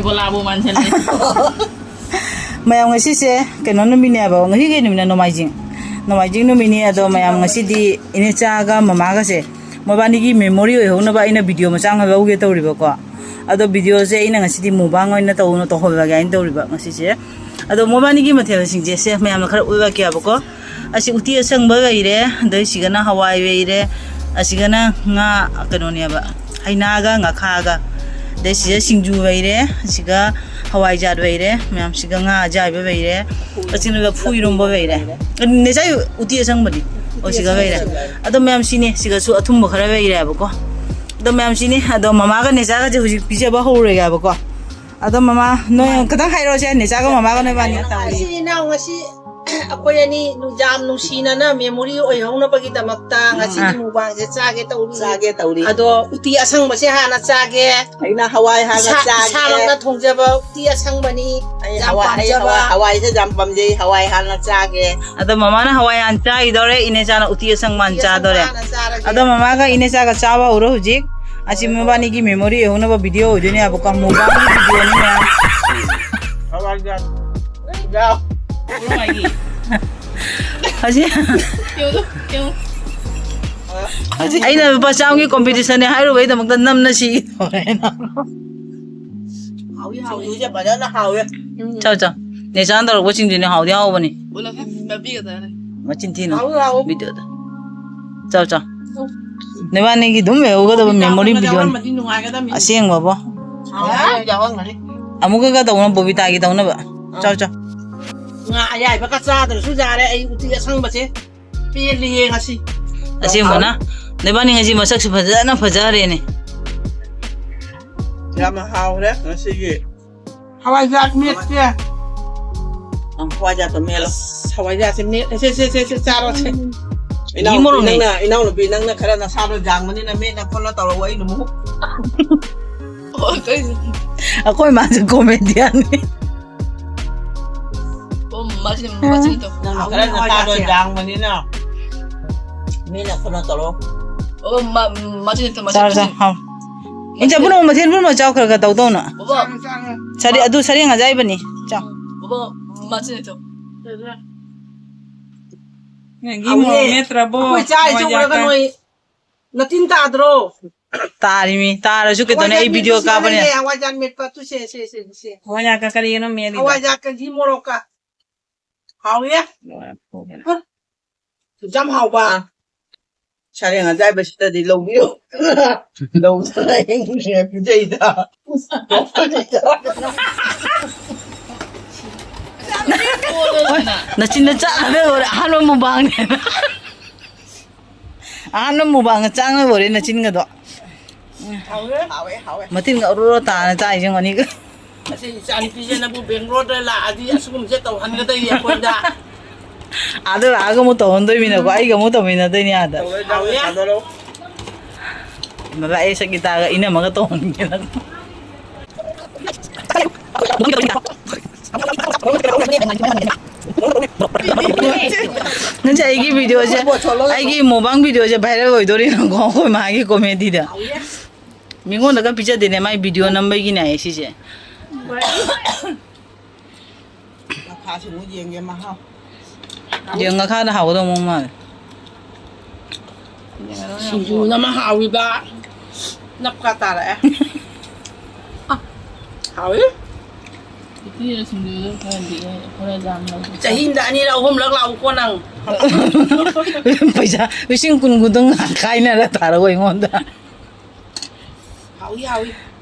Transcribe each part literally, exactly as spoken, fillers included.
ꯕꯣꯂꯥꯕꯨ ꯃꯥꯟꯁꯤꯜꯂꯦ꯫ ꯃꯌꯥꯝ, ꯉꯁꯤꯁꯦ ꯀꯩꯅꯣ ꯅꯨꯃꯤꯠꯅꯦꯕ, ꯉꯁꯤ ꯀꯩ ꯅꯨꯃꯤꯠꯅꯣ? ꯅꯣꯡꯃꯥꯏꯖꯤꯡ, ꯅꯣꯡꯃꯥꯏꯖꯤꯡ ꯅꯨꯃꯤꯠꯅꯤ꯫ ꯑꯗꯣ ꯃꯌꯥꯝ, ꯉꯁꯤꯗꯤ ꯏꯅꯦꯆꯥꯒ ꯃꯃꯥꯒꯁꯦ ꯃꯕꯥꯅꯤꯒꯤ ꯃꯦꯃꯣꯔꯤ ꯑꯣꯏꯍꯧꯅꯕ ꯑꯩꯅ ꯚꯤꯗꯤꯑꯣ ꯃꯆꯥ ꯑꯃ ꯂꯧꯒꯦ ꯇꯧꯔꯤꯕꯀꯣ꯫ ꯑꯗꯣ ꯚꯤꯗꯤꯑꯣꯁꯦ ꯑꯩꯅ ꯉꯁꯤꯗꯤ ꯃꯨꯛꯕꯥꯡ ꯑꯣꯏꯅ ꯇꯧꯅ ꯇꯧꯍꯜꯂꯒꯦ ꯍꯥꯏꯅ ꯇꯧꯔꯤꯕ ꯉꯁꯤꯁꯦ꯫ ꯑꯗꯣ ꯃꯕꯥꯅꯤꯒꯤ ꯃꯊꯦꯜꯁꯤꯡꯁꯦ ꯁꯦ ꯃꯌꯥꯝꯅ ꯈꯔ ꯎꯠꯂꯛꯀꯦꯕꯀꯣ꯫ ꯑꯁꯤ ꯎꯇꯤ ꯑꯁꯪꯕ ꯂꯩꯔꯦ, ꯑꯗꯩ ꯁꯤꯒꯅ ꯍꯋꯥꯏ ꯂꯩꯔꯦ, ꯑꯁꯤꯒꯅ ꯉꯥ, ꯀꯩꯅꯣꯅꯦꯕ, ꯍꯩꯅꯥꯒ ꯉꯥꯈꯥꯒ, ꯑꯗꯩ ꯁꯤꯗ ꯁꯤꯡꯖꯨ ꯂꯩꯔꯦ, ꯁꯤꯒ ꯍꯋꯥꯏꯖꯥꯔ ꯂꯩꯔꯦ, ꯃꯌꯥꯝꯁꯤꯒ ꯉꯥ ꯑꯖꯥꯏꯕ ꯂꯩꯔꯦ, ꯑꯁꯤꯅ ꯂꯐꯨ ꯏꯔꯣꯝꯕ ꯂꯩꯔꯦ꯫ ꯅꯦꯆꯥꯏ ꯎꯇꯤ ꯑꯁꯪꯕꯗꯤ? ꯑꯣ, ꯁꯤꯒ ꯂꯩꯔꯦ꯫ ꯑꯗꯣ ꯃꯌꯥꯝ ꯁꯤꯅꯦ, ꯁꯤꯒꯁꯨ ꯑꯊꯨꯝꯕ ꯈꯔ ꯂꯩꯔꯦꯕꯀꯣ꯫ ꯑꯗꯣ ꯃꯌꯥꯝ ꯁꯤꯅꯦ, ꯑꯗꯣ ꯃꯃꯥꯒ ꯅꯦꯆꯥꯒꯁꯦ ꯍꯧꯖꯤꯛ ꯄꯤꯖꯕ ꯍꯧꯔꯒꯦꯕꯀꯣ꯫ ꯑꯗꯣ ꯃꯃꯥ, ꯅꯣꯏ ꯈꯤꯇꯪ ꯍꯥꯏꯔꯛꯑꯣꯁꯦ, ꯅꯦꯆꯥꯒ ꯃꯃꯥꯒ ꯅꯣꯏ ꯕꯥꯅꯤ꯫ ꯏꯆꯤꯟ ꯏꯅꯥꯎ ꯉꯁꯤ ꯑꯩꯈꯣꯏ ꯑꯅꯤ ꯌꯥꯝ ꯅꯨꯡꯁꯤꯅꯅ ꯃꯦꯃꯣꯔꯤ ꯑꯣꯏꯍꯧꯅꯕꯒꯤꯗꯃꯛꯇ ꯉꯁꯤꯗꯤ ꯑꯥ꯫ ꯃꯨꯛꯕꯥꯡꯁꯦ ꯆꯥꯒꯦ ꯇꯧꯔꯤ꯫ ꯆꯥꯒꯦ ꯇꯧꯔꯤ꯫ ꯑꯗꯣ ꯎꯇꯤ ꯑꯁꯪꯕꯁꯦ ꯍꯥꯟꯅ ꯆꯥꯒꯦ꯫ ꯑꯩꯅ ꯍꯋꯥꯏ ꯍꯥꯟꯅ ꯏꯁꯥ, ꯆꯥꯒꯦ꯫ ꯏꯁꯥꯃꯛꯅ ꯊꯣꯡꯖꯕ ꯎꯇꯤ ꯑꯁꯪꯕꯅꯤ꯫ ꯑꯩ ꯌꯥꯝ ꯍꯋꯥꯏ, ꯑꯩ ꯄꯥꯝꯖꯕ꯫ ꯍꯋꯥꯏ, ꯍꯋꯥꯏꯁꯦ ꯌꯥꯝ ꯄꯥꯝꯖꯩ꯫ ꯍꯋꯥꯏ ꯍꯥꯟꯅ ꯆꯥꯒꯦ꯫ ꯑꯗꯣ ꯃꯃꯥꯅ ꯍꯋꯥꯏ ꯍꯥꯟꯅ ꯆꯥꯈꯤꯗꯧꯔꯦ, ꯏꯅꯦꯆꯥꯅ ꯎꯇꯤ ꯑꯁꯪꯕ ꯍꯥꯟꯅ ꯎꯇꯤ ꯑꯁꯪꯕ ꯆꯥꯗꯣꯔꯦ꯫ ꯍꯥꯟꯅ ꯆꯥꯔꯒꯦ꯫ ꯑꯗꯣ ꯃꯃꯥꯒ ꯏꯅꯦꯆꯥꯒ ꯆꯥꯕ ꯍꯧꯔꯣ ꯍꯧꯖꯤꯛ꯫ ꯑꯁꯤ ꯃꯕꯥꯅꯤꯒꯤ ꯃꯦꯃꯣꯔꯤ ꯑꯣꯏꯍꯧꯅꯕ ꯚꯤꯗꯤꯑꯣ ꯑꯣꯏꯗꯣꯏꯅꯦꯕꯀꯣ, ꯃꯨꯛꯕꯥꯡꯒꯤ ꯚꯤꯗꯤꯑꯣꯅꯤ ꯃꯌꯥꯝ꯫ ꯍꯋꯥꯏ ꯆꯥ-, ꯆꯥꯎ꯫ ꯑꯁꯤ ꯌꯦꯡꯉꯨ, ꯌꯦꯡꯉꯨ꯫ ꯑꯁꯤ ꯑꯩꯅ ꯂꯨꯄꯥ ꯆꯥꯝꯃꯒꯤ ꯀꯣꯝꯄꯤꯇꯤꯁꯟꯅꯦ ꯍꯥꯏꯔꯨꯕꯩꯗꯃꯛꯇ ꯅꯝꯅ ꯁꯤ ꯇꯧꯔꯦ꯫ ꯍꯥꯎꯏ, ꯍꯥꯎꯏ꯫ ꯁꯤꯡꯖꯨꯁꯦ ꯐꯖꯅ ꯍꯥꯎꯋꯦ꯫ ꯆꯥꯎ, ꯆꯥꯎ꯫ ꯅꯦꯆꯥꯅ ꯇꯧꯔꯛꯄ ꯁꯤꯡꯖꯨꯅꯦ, ꯍꯥꯎꯗꯤ ꯍꯥꯎꯕꯅꯤ꯫ ꯎꯂꯞ ꯃꯄꯤꯒ ꯆꯥꯔꯦ꯫ ꯃꯆꯤꯟ ꯊꯤꯅꯨ꯫ ꯍꯥꯎꯏ, ꯍꯥꯎꯏ꯫ ꯚꯤꯗꯤꯑꯣꯗ꯫ ꯆꯥꯎ, ꯆꯥꯎ꯫ ꯅꯕꯥꯅꯤꯒꯤ ꯑꯗꯨꯝ ꯂꯩꯍꯧꯒꯗꯕ ꯃꯦꯃꯣꯔꯤ ꯚꯤꯗꯤꯑꯣꯅꯤ꯫ ꯌꯥꯎꯔꯝꯃꯗꯤ ꯅꯨꯡꯉꯥꯏꯒꯗꯕꯅꯤ꯫ ꯑꯁꯦꯡꯕꯕꯣ꯫ ꯍꯥꯎꯏ, ꯌꯥꯎꯔꯝꯒꯅꯤ꯫ ꯑꯃꯨꯛꯀꯒ ꯇꯧꯅ ꯕꯣꯕꯤꯇꯥꯒꯤ ꯇꯧꯅꯕ꯫ ꯆꯥꯎ, ꯆꯥꯎ꯫ ꯉꯥ ꯑꯌꯥꯏꯕꯒ ꯆꯥꯗ꯭ꯔꯁꯨ ꯌꯥꯔꯦ, ꯑꯩ ꯎꯇꯤ ꯑꯁꯪꯕꯁꯦ ꯄꯦꯜꯂꯤꯌꯦ ꯉꯁꯤ꯫ ꯑꯁꯦꯡꯕꯅ? ꯅꯕꯥꯅꯤ ꯉꯁꯤ ꯃꯁꯛꯁꯨ ꯐꯖꯅ ꯐꯖꯔꯦꯅꯦ꯫ ꯌꯥꯝꯅ ꯍꯥꯎꯔꯦ ꯉꯁꯤꯒꯤ꯫ ꯍꯋꯥꯏꯖꯥꯛ ꯃꯦꯠꯁꯦ꯫ ꯑꯪ, ꯍꯋꯥꯏꯖꯥꯛꯇꯣ ꯃꯦꯠꯂꯣ꯫ ꯑꯁ, ꯍꯋꯥꯏꯖꯥꯛꯁꯦ ꯃꯦꯠ-, ꯁꯦ, ꯁꯦ, ꯁꯦ, ꯁꯦ, ꯆꯥꯔꯣꯁꯦ꯫ ꯏꯅꯥꯎꯅꯨꯄꯤ ꯃꯣꯔꯣꯛꯅꯦ꯫ ꯅꯪꯅ, ꯏꯅꯥꯎꯅꯨꯄꯤ ꯅꯪꯅ ꯈꯔ ꯅꯁꯥꯗꯣ ꯌꯥꯡꯕꯅꯤꯅ ꯃꯦꯠꯅ ꯈꯣꯠꯂ ꯇꯧꯔꯛꯑꯣ, ꯑꯩ ꯑꯗꯨꯝ꯫ ꯑꯣ, ꯑꯩꯈꯣꯏ ꯃꯥꯁꯦ ꯀꯣꯃꯦꯗꯤꯌꯟꯅꯤ꯫ ꯑꯣ, ꯃꯆꯤꯟ, ꯃꯆꯤꯟ ꯇꯧ꯫ ꯅꯪꯅ ꯈꯔ ꯅꯁꯥꯗꯣ ꯌꯥꯡꯕꯅꯤꯅ ꯃꯦꯠꯅ ꯈꯣꯠꯅ ꯇꯧꯔꯛꯑꯣ꯫ ꯑꯣ, ꯃ-, ꯃꯆꯤꯟ ꯇꯧ, ꯃꯆꯤꯟ, ꯆꯥꯔꯣ, ꯆꯥꯔꯣ, ꯃꯆꯤꯟ꯫ ꯍꯥꯎ꯫ ꯏꯟꯆꯥ ꯄꯨꯝꯅꯃꯛ ꯃꯊꯦꯜ ꯄꯨꯝꯅꯃꯛ ꯆꯥꯎ ꯈꯔ ꯈꯔ ꯇꯧꯗꯧꯅ꯫ ꯕꯕꯥ, ꯁꯥꯔꯤ ꯑꯗꯨ ꯁꯔꯦꯡ ꯑꯖꯥꯏꯕꯅꯤ꯫ ꯆꯥꯎ꯫ ꯕꯕꯥ, ꯃꯆꯦ ꯆꯥꯎ꯫ ꯅꯪꯒꯤ ꯃꯣꯔꯣꯛ ꯃꯦꯠꯇ꯭ꯔꯕꯣ? ꯑꯩꯈꯣꯏ ꯆꯥꯔꯤꯁꯦ ꯍꯋꯥꯏꯖꯥꯔ ꯎꯔꯒ ꯀ- ꯅꯣꯏ ꯅꯇꯤꯟ ꯇꯥꯗ꯭ꯔꯣ? ꯇꯥꯔꯤꯃꯤ, ꯇꯥꯔꯁꯨ ꯀꯩꯗꯧꯅꯦ? ꯑꯩ ꯍꯋꯥꯏꯖꯥꯔ video ꯃꯦꯠꯄꯁꯨ ꯀꯥꯞꯄꯅꯦ꯫ ꯂꯩꯌꯦ, ꯍꯋꯥꯏꯖꯥꯔ ꯃꯦꯠꯄ ꯇꯨ ꯁꯦ, ꯁꯦ, ꯁꯦ, ꯁꯦ꯫ ꯍꯋꯥꯏꯖꯥꯔ ꯀ-, ꯀꯔꯤꯅꯣ ꯃꯦꯠꯂꯤꯗꯣ? ꯍꯋꯥꯏꯖꯥꯔ ꯀꯖꯤ ꯃꯣꯔꯣꯛꯀ꯫ ꯍꯥꯎꯋꯦ꯫ ꯂꯣꯏꯔꯦ, ꯐꯨꯒꯦ꯫ ꯍ, ꯌꯥꯝ ꯍꯥꯎꯕ꯫ ꯁꯔꯦꯡ ꯑꯖꯥꯏꯕꯁꯤꯗꯗꯤ ꯂꯧꯕꯤꯌꯨ꯫ ꯂꯧꯗꯅ ꯍꯌꯦꯡ ꯄꯤꯖꯩꯗ꯫ ꯅꯆꯤꯟꯗ ꯆꯥꯛ ꯍꯥꯞꯄ ꯂꯣꯏꯔꯦ, ꯑꯍꯥꯟꯕ ꯃꯨꯛꯕꯥꯡꯅꯦ꯫ ꯑꯍꯥꯟꯕ ꯃꯨꯛꯕꯥꯡꯒ ꯆꯥꯡꯅ ꯂꯣꯏꯔꯦ ꯅꯆꯤꯟꯒꯗꯣ꯫ ꯍꯥꯎꯋꯦ꯫ ꯍꯥꯎꯋꯦ, ꯍꯥꯎꯋꯦ꯫ ꯃꯇꯤꯟꯒ ꯑꯣꯔꯣ ꯑꯣꯔꯣ ꯇꯥꯅ ꯆꯥꯏꯁꯦ ꯌꯦꯡꯉꯣ ꯑꯅꯤꯒ꯫ ꯑꯁꯤ ꯏꯆꯥꯅꯨꯄꯤꯁꯦꯅꯕꯨ ꯕꯦꯡꯒ꯭ꯂꯣꯔꯗ ꯂꯥꯛꯑꯗꯤ ꯑꯁꯤꯒꯨꯝꯕꯁꯦ ꯇꯧꯍꯟꯒꯗꯣꯏꯅꯤ ꯑꯩꯈꯣꯏꯗ꯫ ꯑꯥꯗ ꯂꯥꯛꯑꯒ ꯑꯃꯨꯛ ꯇꯧꯍꯟꯗꯣꯏꯃꯤꯅꯀꯣ, ꯑꯩꯒ ꯑꯃꯨꯛ ꯇꯧꯃꯤꯟꯅꯗꯣꯏꯅꯤ ꯑꯥꯗ꯫ ꯇꯧꯔꯣꯏ, ꯇꯧꯔꯣꯏ, ꯍꯥꯎꯋꯦ꯫ ꯊꯥꯗꯣꯔꯛꯑꯣ꯫ ꯂꯥꯛꯑꯦ ꯁꯪꯒꯤꯇꯥꯒ ꯏꯅꯝꯃꯒ ꯇꯧꯍꯟꯒꯦꯅ꯫ ꯉꯁꯤ ꯑꯩꯒꯤ videoꯁꯦ, ꯑꯩꯒꯤ mukbang videoꯁꯦ viral ꯑꯣꯏꯗꯣꯔꯤꯅꯀꯣ, ꯑꯩꯈꯣꯏ ꯃꯥꯒꯤ comedyꯗ꯫ ꯃꯤꯉꯣꯟꯗꯒ ꯄꯤꯖꯗꯦꯅꯦ, ꯃꯥꯏ video ꯅꯝꯕꯒꯤꯅꯦ ꯍꯥꯏꯌꯦ ꯁꯤꯁꯦ꯫ ꯉꯥꯈꯥꯁꯤ ꯑꯃꯨꯛ ꯌꯦꯡꯒꯦ ꯃꯍꯥꯎ꯫ ꯌꯦꯟ ꯉꯥꯈꯥꯅ ꯍꯥꯎꯒꯗꯧ ꯃꯑꯣꯡ ꯃꯥꯜꯂꯦ꯫ ꯁꯤꯡꯖꯨꯅ ꯑꯃ ꯍꯥꯎꯔꯤꯕ꯫ ꯅꯞꯀꯥ ꯇꯥꯔꯛꯑꯦ꯫ ꯑ, ꯍꯥꯎꯋꯤ꯫ ꯎꯇꯤꯗ ꯁꯤꯡꯖꯨꯗ ꯈꯔꯗꯤ ꯍꯣꯔꯦꯟ ꯌꯥꯝ ꯂꯧ-, ꯆꯍꯤ ꯑꯃꯗ ꯑꯅꯤꯔꯛ ꯑꯍꯨꯝꯂꯛ ꯂꯥꯛꯎꯀꯣ ꯅꯪ꯫ ꯄꯩꯁꯥ ꯂꯤꯁꯤꯡ ꯀꯨꯟ ꯀꯨꯟꯗꯣ ꯉꯥꯏꯍꯥꯛ ꯈꯥꯏꯅꯔ ꯊꯥꯔꯛꯑꯣ ꯑꯩꯉꯣꯟꯗ꯫ ꯍꯥꯎꯏ, ꯍꯥꯎꯏ꯫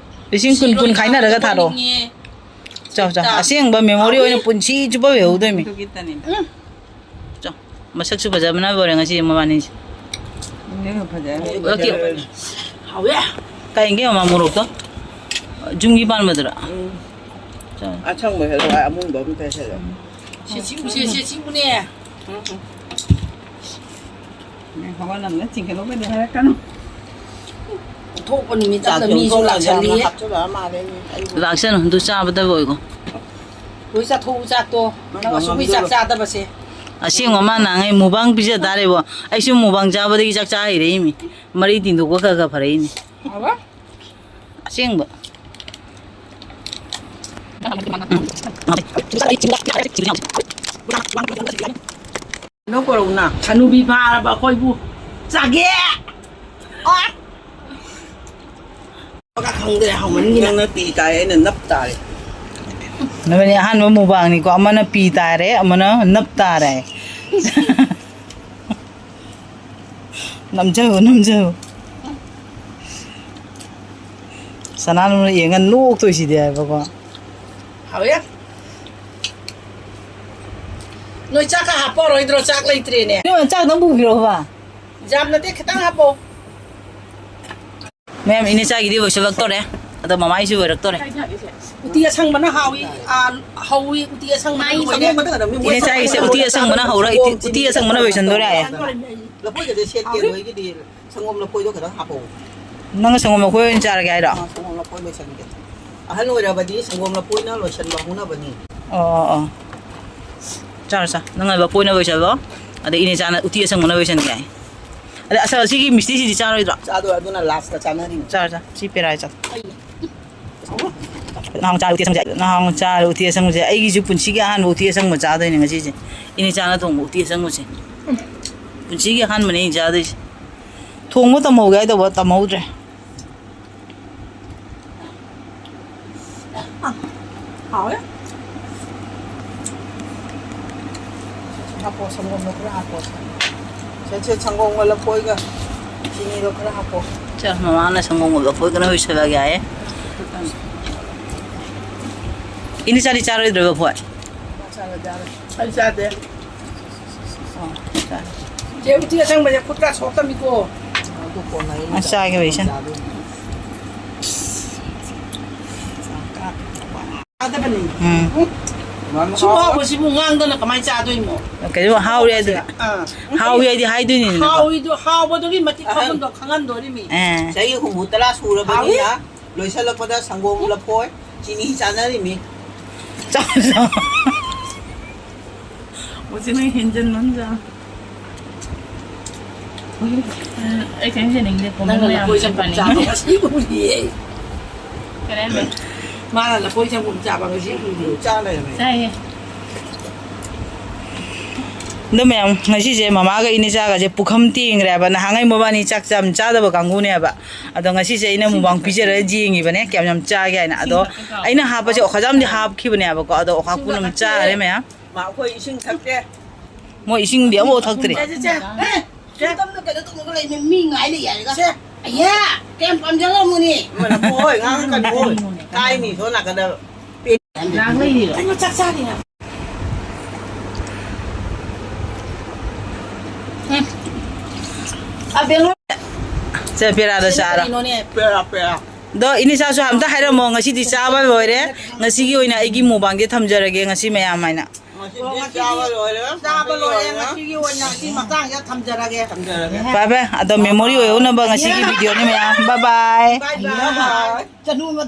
ꯂꯤꯁꯤꯡ ꯀꯨꯟ ꯀꯨꯟ ꯁꯤꯔꯣꯏ ꯈꯥꯏꯅꯔꯒ ꯊꯥꯔꯛꯑꯣ꯫ ꯀꯣꯠꯅꯤꯡꯉꯦ꯫ ꯆꯥꯎ, ꯆꯥꯎ꯫ ꯆꯥꯎ꯫ ꯑꯁꯦꯡꯕ memory ꯍꯥꯎꯏ꯫ ꯑꯣꯏꯅ ꯄꯨꯟꯁꯤ ꯆꯨꯞꯄ ꯂꯩꯍꯧꯗꯣꯏꯃꯤ꯫ ꯑꯗꯨꯒꯤꯇꯅꯤꯗ꯫ ꯎꯝ꯫ ꯆꯥꯎ꯫ ꯃꯁꯛꯁꯨ ꯐꯖꯕꯅ ꯂꯣꯏꯔꯦ ꯉꯁꯤ ꯃꯕꯥꯅꯤꯁꯦ꯫ ꯏꯟꯖꯥꯡ ꯐꯖꯔꯦ꯫ ꯑꯣꯀꯦ꯫ ꯍꯥꯎꯏ꯫ ꯀꯥꯏ ꯌꯦꯡꯒꯦ ꯃꯃꯥ ꯃꯣꯔꯣꯛꯇꯣ? ꯌꯨꯝꯒꯤ ꯄꯥꯟꯕꯗꯨꯔꯥ? ꯎꯝ꯫ ꯆꯥꯎ꯫ ꯑꯁꯪꯕ ꯍꯦꯛꯂꯛꯑꯣ, ꯑꯃꯨꯟꯕ ꯑꯝꯇ ꯍꯦꯛꯂꯛꯑꯣ꯫ ꯁꯤ ꯆꯤꯡꯉꯨꯁꯦ, ꯁꯤ ꯆꯤꯡꯉꯨꯅꯦ꯫ ꯎꯝ, ꯎꯝ꯫ ꯅꯪ ꯍꯧꯒꯠꯂꯝꯅ ꯆꯤꯡꯈꯠꯂꯛꯄꯩꯗꯤ ꯍꯥꯏꯔꯛꯀꯅꯨ꯫ ꯊꯣꯛꯄ ꯅꯨꯃꯤꯠꯇ ꯆꯥꯛ ꯃꯤꯁꯨ ꯊꯣꯡ ꯂꯥꯛꯁꯜꯂꯤ꯫ ꯍꯥꯞꯆꯜꯂ ꯃꯥꯜꯂꯦ꯫ ꯂꯥꯛꯁꯅꯨ, ꯑꯗꯨ ꯆꯥꯕꯗ ꯑꯣꯏꯀꯣ꯫ ꯂꯣꯏ ꯆꯥꯊꯣꯛꯎ ꯆꯥꯛꯇꯣ꯫ ꯅꯪ ꯑꯁꯨꯛ ꯀꯨꯏ ꯆꯥꯛ ꯆꯥꯗꯕꯁꯦ꯫ ꯑꯁꯦꯡꯕ ꯃꯥ ꯅꯍꯥꯟꯉꯩ mukbang ꯄꯤꯖ ꯇꯥꯔꯦꯕꯣ꯫ ꯑꯩꯁꯨ mukbang ꯆꯥꯕꯗꯒꯤ ꯆꯥꯛ ꯆꯥ ꯍꯩꯔꯛꯏꯃꯤ꯫ ꯃꯔꯩ ꯇꯤꯟꯗꯣꯛꯄ ꯈꯔ ꯈꯔ ꯐꯔꯛꯏꯅꯤ꯫ ꯍꯥꯎꯕ? ꯑꯁꯦꯡꯕ꯫ ꯀꯩꯅꯣ ꯀꯧꯔꯧꯅ꯫ ꯍꯅꯨꯕꯤ ꯐꯥꯔꯕ ꯑꯩꯈꯣꯏꯕꯨ ꯆꯥꯒꯦ꯫ ꯑꯣ꯫ ꯈꯪꯗ꯭ꯔꯦ, ꯍꯥꯎꯃꯟꯒꯤꯅ꯫ ꯅꯪꯅ ꯄꯤ ꯇꯥꯏ, ꯑꯩꯅ ꯅꯞ ꯇꯥꯔꯦ꯫ ꯅꯕꯥꯅꯤ ꯑꯍꯥꯟꯕ ꯃꯨꯛꯕꯥꯡꯅꯤꯀꯣ, ꯑꯃꯅ ꯄꯤ ꯇꯥꯔꯦ, ꯑꯃꯅ ꯅꯞ ꯇꯥꯔꯦ꯫ ꯅꯝꯖꯧ, ꯅꯝꯖꯧ꯫ ꯁꯅꯥꯅꯨꯅ ꯌꯦꯡꯉ ꯅꯣꯛꯇꯣꯏꯁꯤꯗꯤ ꯍꯥꯏꯕꯀꯣ꯫ ꯍꯥꯎꯋꯦ꯫ ꯅꯣꯏ ꯆꯥꯛꯀ ꯍꯥꯞꯄꯔꯣꯏꯗ꯭ꯔꯣ? ꯆꯥꯛ ꯂꯩꯇ꯭ꯔꯦꯅꯦ꯫ ꯏꯕꯦꯝꯃ, ꯆꯥꯛꯇꯪ ꯄꯨꯕꯤꯔꯛꯑꯣꯕ꯫ ꯌꯥꯝ ꯅꯠꯇꯦ, ꯈꯤꯇꯪ ꯍꯥꯞꯄꯣ꯫ ꯃꯌꯥꯝ, ꯏꯅꯦꯆꯥꯒꯤꯗꯤ ꯂꯣꯏꯁꯤꯜꯂꯛꯇꯣꯔꯦ꯫ ꯑꯗꯣ ꯃꯃꯥꯏꯁꯨ ꯂꯣꯏꯔꯛꯇꯣꯔꯦ꯫ ꯎꯇꯤ ꯑꯁꯪꯕꯅ ꯍꯥꯎꯏ, ꯑ, ꯍꯧꯏ, ꯎꯇꯤ ꯑꯁꯪꯕꯅ ꯃꯥꯏ ꯂꯣꯏꯔꯦ꯫ ꯏꯅꯦꯆꯥꯒꯤꯁꯦ ꯎꯇꯤ ꯑꯁꯪꯕꯅ ꯍꯧꯔ, ꯎꯇꯤ, ꯎꯇꯤ ꯑꯁꯪꯕꯅ ꯂꯣꯏꯁꯤꯟꯗꯣꯔꯦ ꯍꯥꯏꯌꯦ꯫ ꯂꯐꯣꯏꯒꯗꯤ ꯁꯦꯠꯀꯦ, ꯍꯥꯎꯏ꯫ ꯅꯣꯏꯒꯤꯗꯤ ꯁꯪꯒꯣꯝ ꯂꯐꯣꯏꯗꯣ ꯈꯤꯇꯪ ꯍꯥꯞꯄꯛꯑꯣ꯫ ꯅꯪꯅ ꯁꯪꯒꯣꯝ ꯂꯐꯣꯏ ꯑꯣꯏꯅ ꯆꯥꯔꯒꯦ ꯍꯥꯏꯔꯣ? ꯑꯥ, ꯁꯪꯒꯣꯝ ꯂꯐꯣꯏ ꯂꯣꯏꯁꯟꯒꯦ꯫ ꯑꯍꯜ ꯑꯣꯏꯔꯕꯗꯤ ꯁꯪꯒꯣꯝ ꯂꯐꯣꯏꯅ ꯂꯣꯏꯁꯟꯕ ꯍꯧꯅꯕꯅꯤ꯫ ꯑꯣ, ꯑꯣ, ꯑꯣ꯫ ꯆꯥꯔꯣ, ꯆꯥ꯫ ꯅꯪꯅ ꯂꯐꯣꯏꯅ ꯂꯣꯏꯁꯜꯂꯣ꯫ ꯑꯗꯩ ꯏꯅꯦꯆꯥꯅ ꯎꯇꯤ ꯑꯁꯪꯕꯅ ꯂꯣꯏꯁꯟꯒꯦ ꯍꯥꯏ꯫ ꯑꯗ ꯑꯁ, ꯑꯁꯤꯒꯤ ꯃꯤꯁꯇꯤꯁꯤꯗꯤ ꯆꯥꯔꯣꯏꯗ꯭ꯔꯣ? ꯆꯥꯗꯣꯏ, ꯑꯗꯨꯅ ꯂꯥꯁꯇ ꯆꯥꯅꯔꯤꯅꯤ꯫ ꯆꯥꯔꯣ, ꯆꯥꯔꯣ꯫ ꯁꯤ ꯄꯦꯔꯥ ꯆꯥ꯫ ꯅꯍꯥꯟ ꯆꯥꯔ ꯎꯇꯤ ꯑꯁꯪꯕꯁꯦ, ꯅꯍꯥꯟ ꯆꯥꯔ ꯎꯇꯤ ꯑꯁꯪꯕꯁꯦ ꯑꯩꯒꯤꯁꯨ ꯄꯨꯟꯁꯤꯒꯤ ꯑꯍꯥꯟꯕ ꯎꯇꯤ ꯑꯁꯪꯕ ꯆꯥꯗꯣꯏꯅꯦ ꯉꯁꯤꯁꯦ꯫ ꯏꯅꯦꯆꯥꯅ ꯊꯣꯡꯕ ꯎꯇꯤ ꯑꯁꯪꯕꯁꯦ꯫ ꯄꯨꯟꯁꯤꯒꯤ ꯑꯍꯥꯟꯕꯅꯦ ꯑꯩꯅ ꯆꯥꯗꯣꯏꯁꯦ꯫ ꯊꯣꯡꯕ ꯇꯝꯍꯧꯒꯦ ꯍꯥꯏ ꯇꯧꯕ ꯇꯝꯍꯧꯗ꯭ꯔꯦ꯫ ꯍꯥꯎꯋꯦ꯫ ꯍꯥꯞꯄꯣ, ꯁꯪꯒꯣꯝꯗꯣ ꯈꯔ ꯍꯥꯞꯄꯣ꯫ ꯁꯦ, ꯁꯦ, ꯁꯪꯒꯣꯝꯒ ꯂꯐꯣꯏꯒ ꯆꯤꯅꯤꯗꯣ ꯈꯔ ꯍꯥꯞꯄꯣ꯫ ꯆꯥ, ꯃꯃꯥꯅ ꯁꯪꯒꯣꯝꯒ ꯂꯐꯣꯏꯒꯅ ꯂꯣꯏꯁꯜꯂꯒꯦ ꯍꯥꯏꯌꯦ꯫ ꯏꯅꯦꯆꯥꯗꯤ ꯆꯥꯔꯣꯏꯗ꯭ꯔꯣ ꯂꯐꯣꯏ? ꯃꯥ ꯆꯥꯔꯣꯏ, ꯆꯥꯔꯣꯏ꯫ ꯑꯩ ꯆꯥꯗꯦ꯫ ꯑꯣ, ꯆꯥꯔꯦ꯫ ꯆꯦ, ꯎꯇꯤ ꯑꯁꯪꯕꯁꯦ ꯈꯨꯠꯀ ꯁꯣꯛꯇꯃꯤꯀꯣ꯫ ꯑꯗꯨ ꯀꯣꯟꯅ ꯑꯩꯅ ꯑ, ꯆꯥꯒꯦ, ꯏꯆꯟ꯫ ꯆꯥꯗꯣꯏꯅꯤ꯫ ꯆꯥꯗꯕꯅꯤ꯫ ꯎꯝ꯫ ꯁꯨꯝ ꯍꯥꯎꯕꯁꯤꯕꯨ ꯉꯥꯡꯗꯅ ꯀꯃꯥꯏꯅ ꯆꯥꯗꯣꯏꯅꯣ? ꯀꯩꯅꯣ ꯍꯥꯎꯔꯦ ꯑꯗꯨꯗꯤ꯫ ꯑꯥ꯫ ꯍꯥꯎꯋꯦ ꯍꯥꯏꯗꯤ ꯍꯥꯏꯗꯣꯏꯅꯤꯗꯅꯀꯣ꯫ ꯍꯥꯎꯏꯗꯣ, ꯍꯥꯎꯕꯗꯨꯒꯤ ꯃꯇꯤꯛ ꯑꯍꯟ ꯃꯒꯨꯟꯗꯣ ꯈꯪꯍꯟꯗꯣꯔꯤꯃꯤ꯫ ꯑꯦ꯫ ꯆꯍꯤ ꯍꯨꯝꯐꯨ ꯇꯔꯥ ꯁꯨꯔꯕꯅꯤꯅ ꯍꯥꯎꯏ꯫ ꯂꯣꯏꯁꯤꯜꯂꯛꯄꯗ ꯁꯪꯒꯣꯝ ꯂꯐꯣꯏ ꯆꯤꯅꯤ ꯆꯥꯅꯔꯤꯃꯤ꯫ ꯆꯥꯎ, ꯆꯥꯎ꯫ ꯍꯧꯖꯤꯛ ꯅꯪ ꯍꯦꯟꯖꯟꯃꯟꯗ꯭ꯔꯥ? ꯑꯩ ꯀꯔꯤꯝ ꯆꯥꯅꯤꯡꯗꯦ, ꯅꯪꯅ ꯀꯣꯃꯦꯟ ꯂꯐꯣꯏ ꯃꯌꯥꯝꯁꯦ ꯆꯝꯐꯨꯠ ꯄꯥꯅꯤꯡꯗꯦ꯫ ꯆꯥꯕ ꯉꯁꯤ ꯎꯔꯤꯌꯦ꯫ ꯀꯔꯥꯏ ꯂꯩ? ꯃꯥꯅ ꯂꯐꯣꯏ ꯁꯪꯒꯣꯝ ꯆꯥꯕ ꯉꯁꯤ ꯎꯗꯦ꯫ ꯆꯥ ꯂꯩꯔꯝꯃꯦ꯫ ꯆꯥꯏꯌꯦ꯫ ꯑꯗꯣ ꯃꯌꯥꯝ, ꯉꯁꯤꯁꯦ ꯃꯃꯥꯒ ꯏꯅꯦꯆꯥꯒꯁꯦ ꯄꯨꯈꯝ ꯇꯦꯡꯈ꯭ꯔꯦꯕ꯫ ꯅꯍꯥꯟꯉꯩ ꯃꯕꯥꯅꯤ ꯆꯥꯛ ꯌꯥꯝ ꯆꯥꯗꯕ ꯀꯥꯡꯕꯨꯅꯦꯕ꯫ ꯑꯗꯣ ꯉꯁꯤꯁꯦ ꯑꯩꯅ ꯃꯨꯛꯕꯥꯡ ꯄꯤꯖꯔꯒ ꯌꯦꯡꯉꯤꯕꯅꯦ ꯀꯌꯥꯝ ꯌꯥꯝ ꯆꯥꯒꯦ ꯍꯥꯏꯅ꯫ ꯑꯗꯣ ꯑꯩꯅ ꯍꯥꯞꯄꯁꯦ ꯑꯣꯈꯥꯖꯥꯝꯗꯤ ꯍꯥꯞꯈꯤꯕꯅꯦꯕꯀꯣ꯫ ꯑꯗꯣ ꯑꯣꯈꯥ ꯄꯨꯅ ꯆꯥꯔꯦ ꯃꯌꯥꯝ꯫ ꯃꯥ ꯑꯩꯈꯣꯏ ꯏꯁꯤꯡ ꯊꯛꯇꯦ꯫ ꯃꯣꯏ ꯏꯁꯤꯡꯗꯤ ꯑꯃꯐꯥꯎ ꯊꯛꯇ꯭ꯔꯤ꯫ ꯁꯦ, ꯁꯦ, ꯁꯦ꯫ ꯁꯦ꯫ ꯇꯞꯅ ꯀꯩꯅꯣ ꯇꯧꯔꯒ ꯂꯩꯅꯦ, ꯃꯤ ꯉꯥꯏ ꯂꯩ ꯌꯥꯔꯒ꯫ ꯁꯦ꯫ ꯑꯌꯥ, ꯀꯌꯥꯝ ꯄꯥꯝꯖꯔꯝꯃꯣꯅꯦ꯫ ꯃꯅꯥ ꯍꯣꯏ ꯉꯥꯡꯉꯛꯀꯅꯨ ꯍꯣꯏ꯫ ꯀꯥꯏꯅꯤ ꯁꯣꯝ ꯅꯥꯀꯟꯗ꯫ ꯉꯥꯡ ꯂꯩꯔꯤꯔꯣ? ꯀꯩꯅꯣ ꯆꯥꯛ ꯆꯥꯔꯤꯅ꯫ ꯑꯕꯦꯡꯂꯣ꯫ ꯁꯦ, ꯄꯦꯔꯥꯗ ꯆꯥꯔꯣ꯫ ꯀꯩꯅꯣꯅꯦ꯫ ꯄꯦꯔꯥ ꯄꯦꯔꯥ꯫ ꯑꯗꯣ ꯏꯅꯦꯆꯥꯁꯨ ꯑꯝꯇ ꯍꯥꯏꯔꯝꯃꯣ, ꯉꯁꯤꯗꯤ ꯆꯥꯕ ꯂꯣꯏꯔꯦ꯫ ꯉꯁꯤꯒꯤ ꯑꯣꯏꯅ ꯑꯩꯒꯤ ꯃꯨꯛꯕꯥꯡꯁꯦ ꯊꯝꯖꯔꯒꯦ ꯉꯁꯤ ꯃꯌꯥꯝ ꯍꯥꯏꯅ꯫ ꯉꯁꯤꯗꯤ ꯆꯥꯕ ꯂꯣꯏꯔꯦ꯫ ꯆꯥꯕ ꯂꯣꯏꯔꯦ꯫ ꯉꯁꯤꯒꯤ ꯑꯣꯏꯅ ꯁꯤ ꯃꯇꯥꯡꯁꯤꯗ ꯊꯝꯖꯔꯒꯦ꯫ ꯊꯝꯖꯔꯒꯦ꯫ ꯐꯔꯦ ꯐꯔꯦ꯫ ꯑꯗꯣ ꯃꯦꯃꯣꯔꯤ ꯑꯣꯏꯍꯧꯅꯕ ꯉꯁꯤꯒꯤ ꯚꯤꯗꯤꯑꯣꯅꯤ ꯃꯌꯥꯝ꯫ ꯕꯥꯏ ꯕꯥꯏ꯫ ꯕꯥꯏ ꯕꯥꯏ꯫ ꯆꯅꯨ ꯑꯃ